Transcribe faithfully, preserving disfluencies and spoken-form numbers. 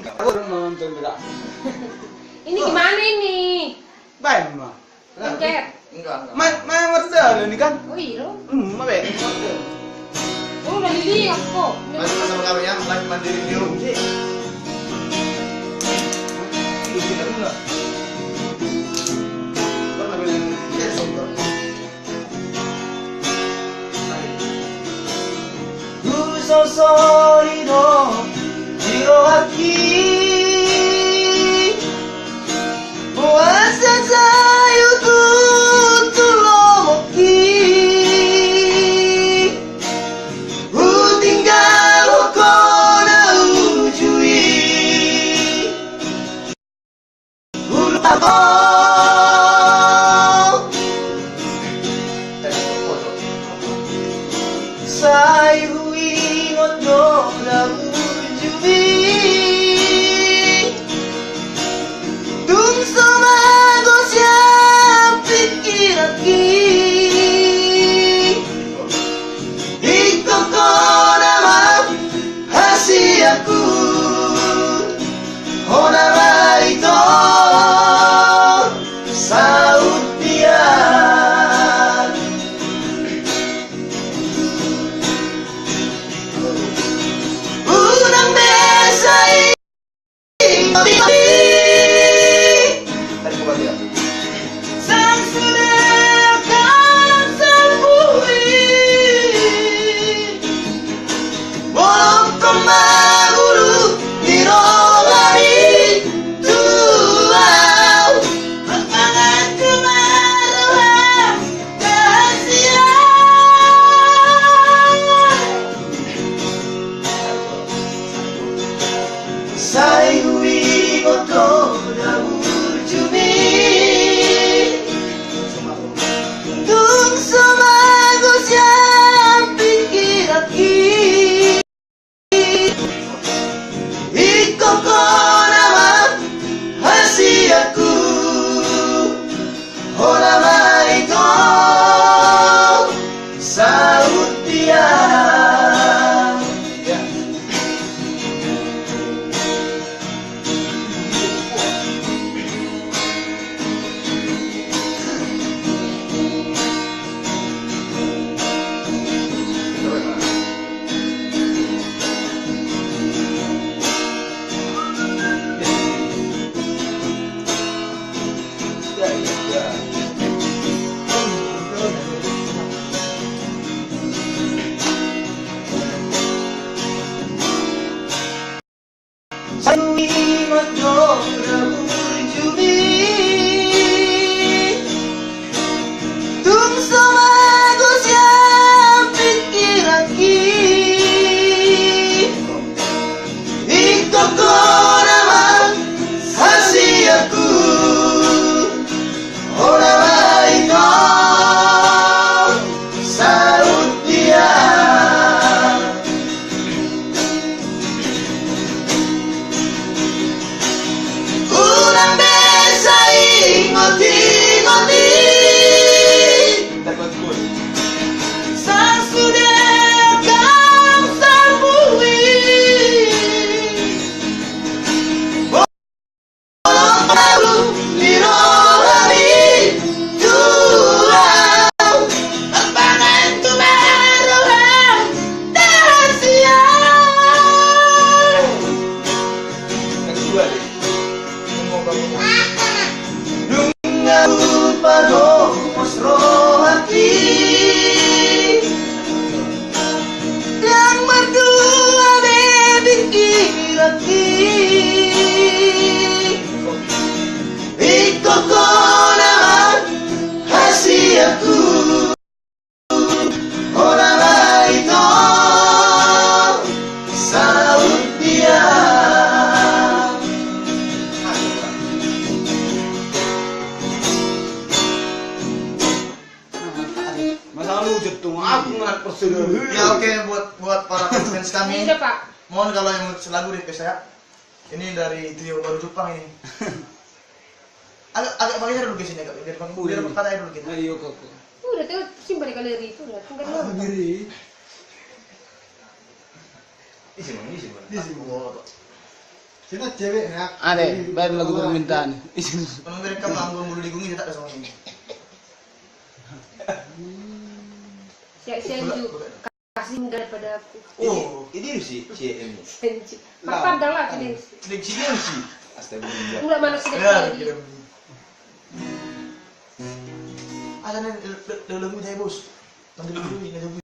Aku udah nonton juga. Ini gimana ini? Baik, Ma. Enggak, enggak. Main, main marsial ini kan? Oh, iya. Hmm, ma be. Oh, udah dilihat kok. Mas, mas, sama kami ya, live Mandiri New. Iya. Iya, tidak guna. Mana be? Iya, sobat. Husosoli do di rohangki, boasa sai hututu lomoki. Hutinggalhon ho na uju i. Sai huingot do na uju i. Tung so mago sian pingkiranki. Ingkon hona ma hasianku, hona ma ito sautian. Unang be sai Sang sude kalang sambuhi. Bolongkon ma bulu ni roha i tu au. Mangan tu ma roha na hasian. Sai huingot do na uju i. Tung so mago sian pingkiranki. Ingkon hona ma hasianku, hona ma ito sautian. Sai huingot do na uju i. Tung so mago sian pingkiranki. Ingkon hona ma hasianku, hona ma ito sautian. Unang be sai ingot-ingot i. Sasude kalang sambuhi. Bolongkon ma bulu ni roha i tu au. Mangan tu ma roha na hasian. Nunga hupanomos rohangki. Ndang mardua be pingkiranki. Ingkon hona ma hasianku, hona ma ito sautian. Masalah lu jetung, aku nggak percaya. Ya, oke, buat, buat para fans kami. Iya, Pak. Mohon kalau yang mau lagu request saya. Ini dari Trio Baru Jepang ini. Agak, agak pakai dulu ke sini, agak biar, biar bertanya dulu kita. Ayo, kok. Udah tuh, simpan di galeri itu, udah. Tunggu dulu. Galeri. Isi, Bang, isi, Bang. Isi, Bang. Sini cewek, ya. Ada, bayar lagu permintaan. Isi. Kalau mereka mah, Bang, bulu digungin, tak ada sama ini. Siap, siap, Ju. Kasih daripada aku. Oh, ini si C M. Senci. Lah. Makan dah lah, Ju. Ini si M C. Astaga. Enggak, mana sih? Ya, dia. Ada nih, lo, lo, lo, lo, bos. Panggil dulu, ini ada.